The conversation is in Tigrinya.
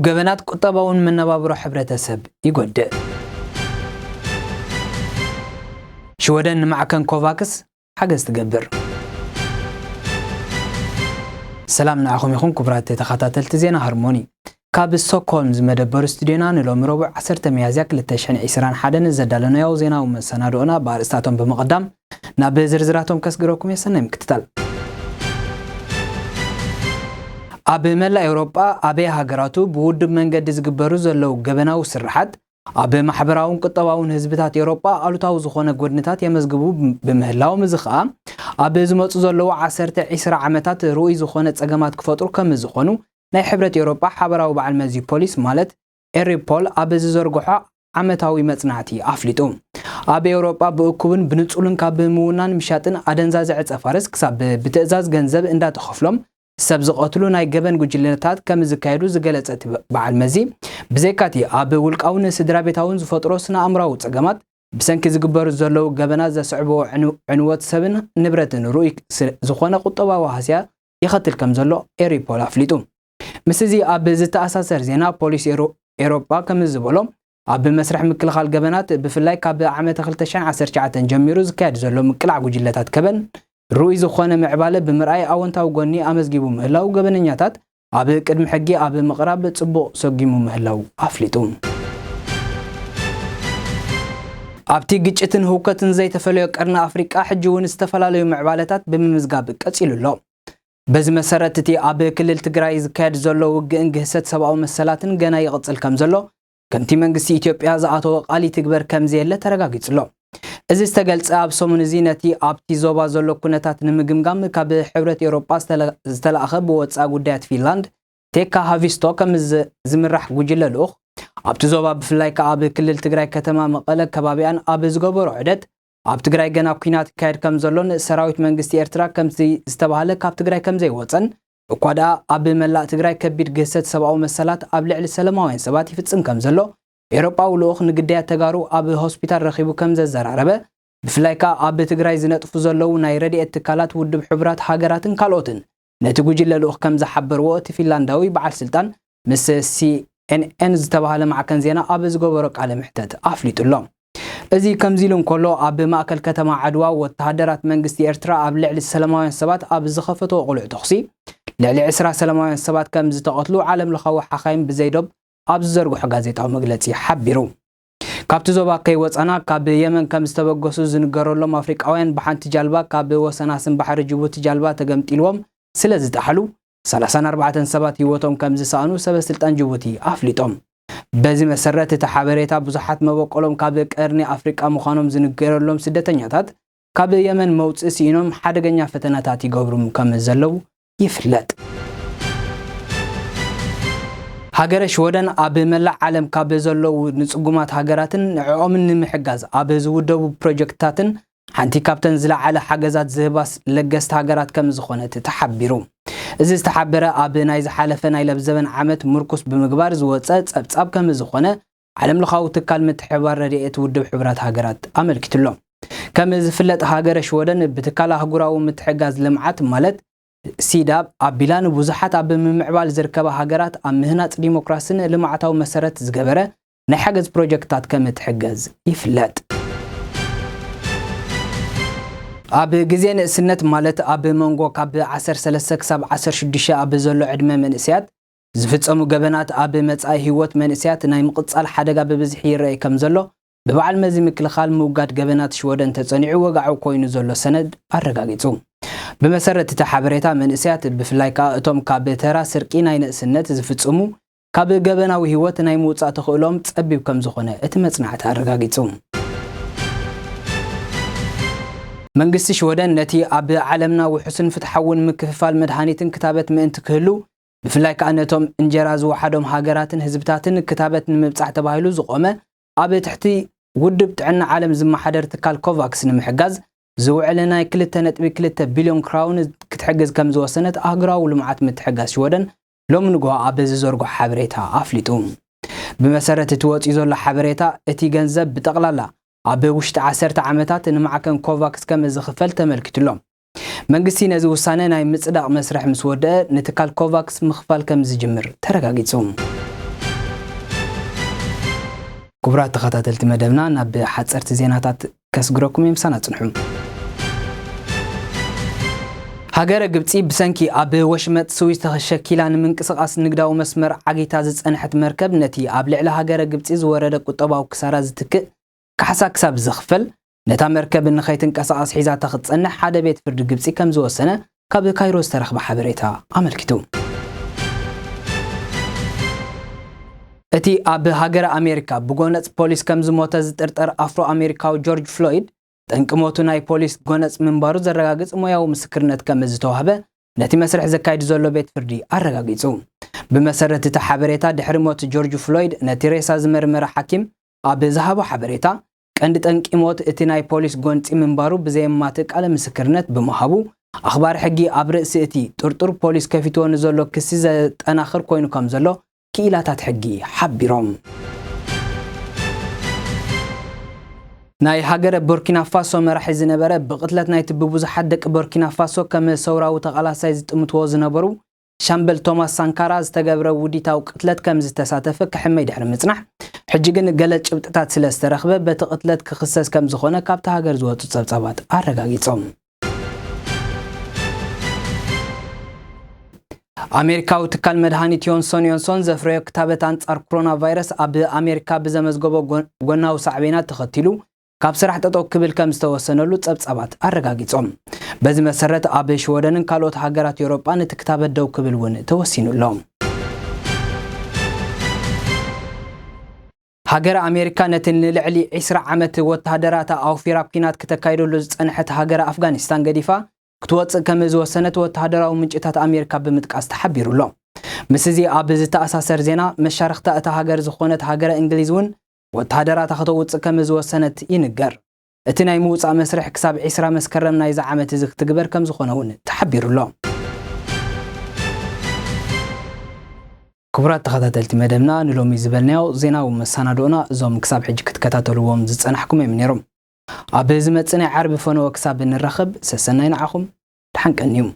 ገበናት ቁጠባውን መነባብሮ ሕብረተሰብ ይጎድእ። ሽወደን ንማዕከን ኮቫክስ ሓገዝ ትገብር። ሰላም ንዓኹም ይኹን ክቡራት ተኸታተልቲ ዜና ሃርሞኒ። ካብ ስቶክሆልም ዝመደበሩ ስቱዲዮና ንሎሚ ረቡዕ ዓሰርተ ሚያዝያ ክልተ ሽሕን ዕስራን ሓደን ዘዳለናዮ ዜናዊ መሰናድኦና ብኣርእስታቶም ብምቕዳም ናብ ዝርዝራቶም ከስግረኩም የሰናይ ምክትታል። ኣብ መላእ ኤውሮጳ ኣበይ ሃገራቱ ብውድብ መንገዲ ዝግበሩ ዘለዉ ገበናዊ ስርሓት ኣብ ማሕበራውን ቁጠባውን ህዝብታት ኤውሮጳ ኣሉታዊ ዝኾነ ጎድንታት የመዝግቡ ብምህላዎም፣ እዚ ኸኣ ኣብ ዝመጹ ዘለዉ ዓሰርተ ዒስራ ዓመታት ርኡይ ዝኾነ ጸገማት ክፈጥሩ ከም ዝኾኑ ናይ ሕብረት ኤውሮጳ ሓበራዊ በዓል መዚ ፖሊስ ማለት ኤሪፖል ኣብ ዝዘርግሖ ዓመታዊ መጽናዕቲ ኣፍሊጡ። ኣብ ኤውሮጳ ብእኩብን ብንጹልን ካብ ምውናን ምሻጥን ኣደንዛዚ ዕጸ ፋርስ ክሳብ ብትእዛዝ ገንዘብ እንዳተኸፍሎም ሰብ ዝቐትሉ ናይ ገበን ጉጅለታት ከም ዝካየዱ ዝገለጸ እቲ በዓል መዚ፣ ብዘይካቲ ኣብ ውልቃውን ስድራ ቤታውን ዝፈጥሮ ስነ ኣእምራዊ ጸገማት ብሰንኪ ዝግበሩ ዘለዉ ገበናት ዘስዕቦ ዕንወት ሰብን ንብረትን ርኡይ ዝኾነ ቁጠባዊ ሃስያ የኸትል ከም ዘሎ ኤሪፖል ኣፍሊጡ። ምስ እዚ ኣብ ዝተኣሳሰር ዜና ፖሊስ ኤውሮጳ ከም ዝበሎ ኣብ መስርሕ ምክልኻል ገበናት ብፍላይ ካብ ዓመተ ክልተ ሽሕን ዓሰርተ ትሽዓተን ጀሚሩ ዝካየድ ዘሎ ምቅላዕ ጉጅለታት ከበን ርኡይ ዝኾነ ምዕባለ ብምርኣይ ኣወንታዊ ጎኒ ኣመዝጊቡ ምህላው ገበነኛታት ኣብ ቅድሚ ሕጊ ኣብ ምቕራብ ጽቡቕ ሰጊሙ ምህላው ኣፍሊጡ። ኣብቲ ግጭትን ህውከትን ዘይተፈለዮ ቀርኒ ኣፍሪቃ ሕጂ እውን ዝተፈላለዩ ምዕባለታት ብምምዝጋብ ቀጺሉ ኣሎ። በዚ መሰረት እቲ ኣብ ክልል ትግራይ ዝካየድ ዘሎ ውግእን ግህሰት ሰብኣዊ መሰላትን ገና ይቕጽል ከም ዘሎ ከምቲ መንግስቲ ኢትዮጵያ ዝኣተወ ቃል ይትግበር ከም ዘየለ ተረጋጊጹ ኣሎ። እዚ ዝተገልጸ ኣብ ሰሙን እዚ ነቲ ኣብቲ ዞባ ዘሎ ኩነታት ንምግምጋም ካብ ሕብረት ኤውሮጳ ዝተለኣኸ ብወጻኢ ጉዳያት ፊንላንድ ቴካ ሃቪስቶ ከም ዝምራሕ ጉጅለ ልኡኽ ኣብቲ ዞባ ብፍላይ ከኣ ኣብ ክልል ትግራይ ከተማ መቐለ ከባቢኣን ኣብ ዝገበሮ ዑደት ኣብ ትግራይ ገና ኩናት ይካየድ ከም ዘሎን ሰራዊት መንግስቲ ኤርትራ ከምቲ ዝተባህለ ካብ ትግራይ ከም ዘይወጸን እኳ ደኣ ኣብ መላእ ትግራይ ከቢድ ግህሰት ሰብኣዊ መሰላት ኣብ ልዕሊ ሰለማውያን ሰባት ይፍጽም ከም ዘሎ ኤውሮጳዊ ልኡኽ ንግዳያት ተጋሩ ኣብ ሆስፒታል ረኺቡ ከም ዘዘራረበ ብፍላይ ከኣ ኣብ ትግራይ ዝነጥፉ ዘለዉ ናይ ረድኤት ትካላት ውድብ ሕቡራት ሃገራትን ካልኦትን ነቲ ጉጅለ ልኡኽ ከም ዝሓበርዎ እቲ ፊንላንዳዊ በዓል ስልጣን ምስ ሲኤንኤን ዝተባህለ ማዕከን ዜና ኣብ ዝገበሮ ቃለ ምሕተት ኣፍሊጡ ኣሎ። እዚ ከምዚ ኢሉ እንከሎ ኣብ ማእከል ከተማ ዓድዋ ወተሃደራት መንግስቲ ኤርትራ ኣብ ልዕሊ ሰላማውያን ሰባት ኣብ ዝኸፈትዎ ቅሉዕ ተኹሲ ልዕሊ ዕስራ ሰላማውያን ሰባት ከም ዝተቐትሉ ዓለም ለኻዊ ሓኻይም ብዘይዶብ ኣብ ዝዘርግሖ ጋዜጣዊ መግለጺ ሓቢሩ። ካብቲ ዞባ ከይወጻና ካብ የመን ከም ዝተበገሱ ዝንገረሎም ኣፍሪቃውያን ብሓንቲ ጃልባ ካብ ወሰን ኣስም ባሕሪ ጅቡቲ ጃልባ ተገምጢልዎም ስለ ዝጠሓሉ ሰላሳን ኣርባዕተን ሰባት ህይወቶም ከም ዝሰኣኑ ሰበ ስልጣን ጅቡቲ ኣፍሊጦም። በዚ መሰረት እቲ ሓበሬታ ብዙሓት መበቆሎም ካብ ቀርኒ ኣፍሪቃ ምዃኖም ዝንገረሎም ስደተኛታት ካብ የመን መውጽኢ ስኢኖም ሓደገኛ ፈተነታት ይገብሩም ከም ዘለዉ ይፍለጥ። ሃገረ ሽወደን ኣብ መላእ ዓለም ካብ ዘለዉ ንጽጉማት ሃገራትን ንዕኦምን ንምሕጋዝ ኣብ ዝውደቡ ፕሮጀክትታትን ሓንቲ ካብተን ዝለዓለ ሓገዛት ዝህባስ ለገስቲ ሃገራት ከም ዝኾነት ተሓቢሩ። እዚ ዝተሓበረ ኣብ ናይ ዝሓለፈ ናይ ለብዘበን ዓመት ምርኩስ ብምግባር ዝወጸ ጸብጻብ ከም ዝኾነ ዓለም ለኻዊ ትካል ምትሕብባር ረድኤት ውድብ ሕቡራት ሃገራት ኣመልኪቱ ኣሎ። ከም ዝፍለጥ ሃገረ ሽወደን ብትካል ኣህጉራዊ ምትሕጋዝ ልምዓት ማለት ሲዳብ ኣቢላ ንብዙሓት ኣብ ምምዕባል ዝርከባ ሃገራት ኣብ ምህናጽ ዲሞክራስን ልምዓታዊ መሰረት ዝገበረ ናይ ሓገዝ ፕሮጀክትታት ከም እትሕገዝ ይፍለጥ። ኣብ ግዜ ንእስነት ማለት ኣብ መንጎ ካብ ዓሰርተ ሰለስተ ክሳብ ዓሰርተ ሽዱሽተ ኣብ ዘሎ ዕድመ መንእሰያት ዝፍጸሙ ገበናት ኣብ መጻኢ ህይወት መንእሰያት ናይ ምቕጻል ሓደጋ ብብዝሒ ይረኣይ ከም ዘሎ ብበዓል መዚ ምክልኻል ምውጋድ ገበናት ሽወደን ተጸኒዑ ወግዓዊ ኮይኑ ዘሎ ሰነድ ኣረጋጊጹ። ብመሰረት እቲ ሓበሬታ መንእሰያት ብፍላይ ከኣ እቶም ካብ ተራ ስርቂ ናይ ንእስነት ዝፍጽሙ ካብ ገበናዊ ህይወት ናይ ምውጻእ ተኽእሎም ጸቢብ ከም ዝኾነ እቲ መጽናዕቲ ኣረጋጊጹ። መንግስቲ ሽወደን ነቲ ኣብ ዓለምና ውሑስን ፍትሓውን ምክፍፋል መድሃኒትን ክታበት ምእንቲ ክህሉ ብፍላይ ከኣ ነቶም እንጀራ ዝወሓዶም ሃገራትን ህዝብታትን ክታበት ንምብጻሕ ተባሂሉ ዝቖመ ኣብ ትሕቲ ውድብ ጥዕና ዓለም ዝመሓደር ትካል ኮቫክስ ንምሕጋዝ ዝውዕል ናይ ክልተ ነጥቢ ክልተ ቢልዮን ክራውን ክትሕግዝ ከም ዝወሰነት ኣህጉራዊ ልምዓት ምትሕጋዝ ሽወደን ሎሚ ንግሆ ኣብ ዝዘርግሖ ሓበሬታ ኣፍሊጡ። ብመሰረት እቲ ወፂኡ ዘሎ ሓበሬታ እቲ ገንዘብ ብጠቕላላ ኣብ ውሽጢ ዓሰርተ ዓመታት ንማዕከን ኮቫክስ ከም ዝኽፈል ተመልኪቱ ኣሎ። መንግስቲ ነዚ ውሳነ ናይ ምጽዳቕ መስርሕ ምስ ወደአ ንትካል ኮቫክስ ምኽፋል ከም ዝጅምር ተረጋጊጹ። ክቡራት ተኸታተልቲ መደብና፣ ናብ ሓጸርቲ ዜናታት ከስግረኩም እየ፣ ምሳና ጽንሑ። ሃገረ ግብጺ ብሰንኪ ኣብ ወሽመጥ ስዊዝ ተሸኪላ ንምንቅስቓስ ንግዳዊ መስመር ዓጊታ ዝጸንሐት መርከብ፣ ነቲ ኣብ ልዕሊ ሃገረ ግብጺ ዝወረደ ቁጠባዊ ክሳራ ዝትክእ ካሕሳ ክሳብ ዝኽፈል፣ ነታ መርከብ ንኸይትንቀሳቐስ ሒዛታ ክትጸንሕ ሓደ ቤት ፍርዲ ግብጺ ከም ዝወሰነ ካብ ካይሮ ዝተረኽበ ሓበሬታ ኣመልኪቱ። እቲ ኣብ ሃገረ ኣሜሪካ ብጎነጽ ፖሊስ ከም ዝሞተ ዝጥርጠር ኣፍሮ ኣሜሪካዊ ጆርጅ ፍሎይድ፣ ጠንቂ ሞቱ ናይ ፖሊስ ጎነጽ ምንባሩ ዘረጋግጽ ሞያዊ ምስክርነት ከም ዝተዋህበ ነቲ መስርሕ ዘካይድ ዘሎ ቤት ፍርዲ ኣረጋጊጹ። ብመሰረት እቲ ሓበሬታ፣ ድሕሪ ሞት ጆርጅ ፍሎይድ ነቲ ሬሳ ዝመርመረ ሓኪም ኣብ ዝሃቦ ሓበሬታ፣ ቀንዲ ጠንቂ ሞት እቲ ናይ ፖሊስ ጎንጺ ምንባሩ ብዘየማትእ ቃለ ምስክርነት ብምሃቡ፣ ኣኽባሪ ሕጊ ኣብ ርእሲ እቲ ጥርጡር ፖሊስ ከፊትዎ ንዘሎ ክሲ ዘጠናኽር ኮይኑ ከም ዘሎ ክኢላታት ሕጊ ሓቢሮም። ናይ ሃገረ ቦርኪና ፋሶ መራሒ ዝነበረ፣ ብቕትለት ናይቲ ብብዙሓት ደቂ ቦርኪና ፋሶ ከም ሰውራዊ ተቓላሳይ ዝጥምትዎ ዝነበሩ ሻምበል ቶማስ ሳንካራ ዝተገብረ ውዲታዊ ቅትለት ከም ዝተሳተፈ ክሕመይ ድሕሪ ምጽናሕ፣ ሕጂ ግን ገለ ጭብጥታት ስለ ዝተረኽበ በቲ ቅትለት ክኽሰስ ከም ዝኾነ ካብቲ ሃገር ዝወጹ ጸብጻባት ኣረጋጊጾም። ኣሜሪካዊ ትካል መድሃኒት ዮንሶን ዮንሶን ዘፍረዮ ክታበት ኣንጻር ኮሮና ቫይረስ ኣብ ኣሜሪካ ብዘመዝገቦ ጎ-፣ ጎናዊ ሳዕቤናት ተኸቲሉ ካብ ስራሕ ጠጠው ክብል ከም ዝተወሰነሉ ጸብጻባት ኣረጋጊጾም። በዚ መሰረት ኣብ ሽወደንን ካልኦት ሃገራት ኤውሮጳን እቲ ክታበት ደው ክብል እውን ተወሲኑ ኣሎ። ሃገረ ኣሜሪካ ነቲ ንልዕሊ ዕስራ ዓመት ወተሃደራታ ኣውፊራ ኲናት ክተካይደሉ ዝጸንሐት ሃገረ ኣፍጋኒስታን ገዲፋ ክትወጽእ ከም ዝወሰነት ወተሃደራዊ ምንጭታት ኣሜሪካ ብምጥቃስ ተሓቢሩ ኣሎ። ምስዚ ኣብ ዝተኣሳሰር ዜና፣ መሻርኽታ እታ ሃገር ዝኾነት ሃገረ እንግሊዝ እውን ወተሃደራታ ከተውጽእ ከም ዝወሰነት ይንገር። እቲ ናይ ምውጻእ መስርሕ ክሳብ ዕስራ መስከረም ናይዚ ዓመት እዚ ክትግበር ከም ዝኾነ እውን ተሓቢሩ ኣሎ። ክቡራት ተኸታተልቲ መደብና፣ ንሎሚ ዝበልናዮ ዜናዊ መሰናድኦና እዞም ክሳብ ሕጂ ክትከታተልዎም ዝጸናሕኩም እዮም ነይሮም። ኣብ ዝመጽእ ናይ ዓርቢ ፈነወ ክሳብ እንራኸብ፣ ሰሰናይ ንዓኹም፣ ደሓን ቀንዩ።